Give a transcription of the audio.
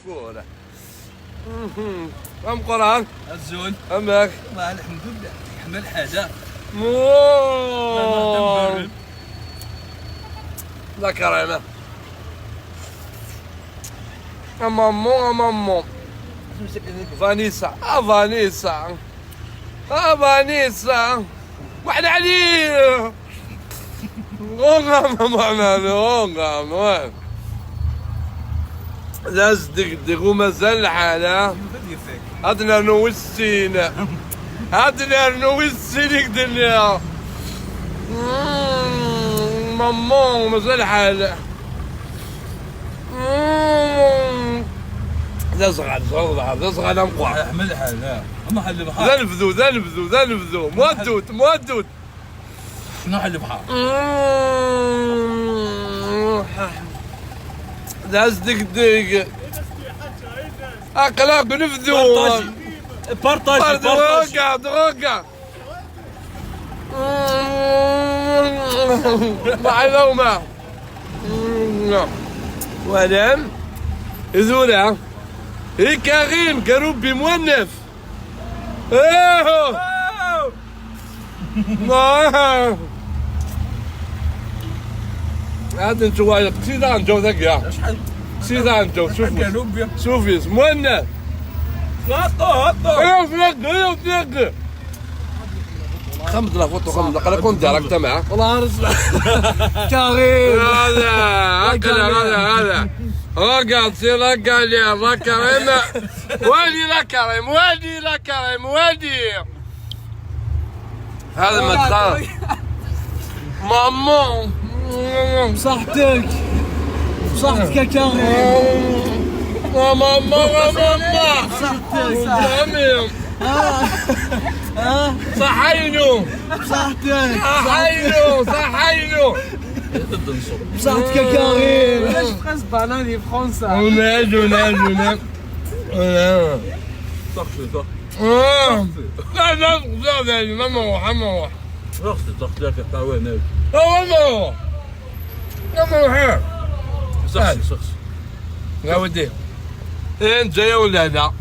فورة ام قران الزول امك والله الحمد لله حمل حاجة. لا كرامة مامون مامون فانيسا فانيسا فانيسا واحد علي لاز دق ومازال الحالة هادنا نوسين هادنا نوسين الدنيا مامون مازال الحال ذا صغار صغار ذا صغار مقوى حمل حالة ما حل بحر ذا نفذو ذا نفذو ذا نفذو مودوت مودوت شنو حل بحر ذا دق دق اقلاق نفذو بارطاجي بارطاجي رقع رقع معلومة ولم زورا إيه كريم كروبي مونف ايه ما هذا نتوما سيدا نجو ذاك يا سيدا نجو شوفوا شوفي مونف هطو هطو ايوا فلق ايوا فلق خمد لا فوتو خمد قال كنت دارك تمام والله رزق كريم هذا هكذا هذا هذا رقع تصير رقع لي لا كريم والي لا كريم والي لا كريم والي هذا ما تخاف ماما بصحتك بصحتك يا كريم ماما ماما ماما بصحتك صحينو بصحتك صحينو صحينو بصحتك يا كريم علاش فرنسا باناني فرنسا وناج وناج وناج صح صح لا لا لا لا ما نروح ما نروح صح صح ذاك القهوة هناك لا ما نروح لا ما نروح صح صح يا ودي انت جاي ولا لا؟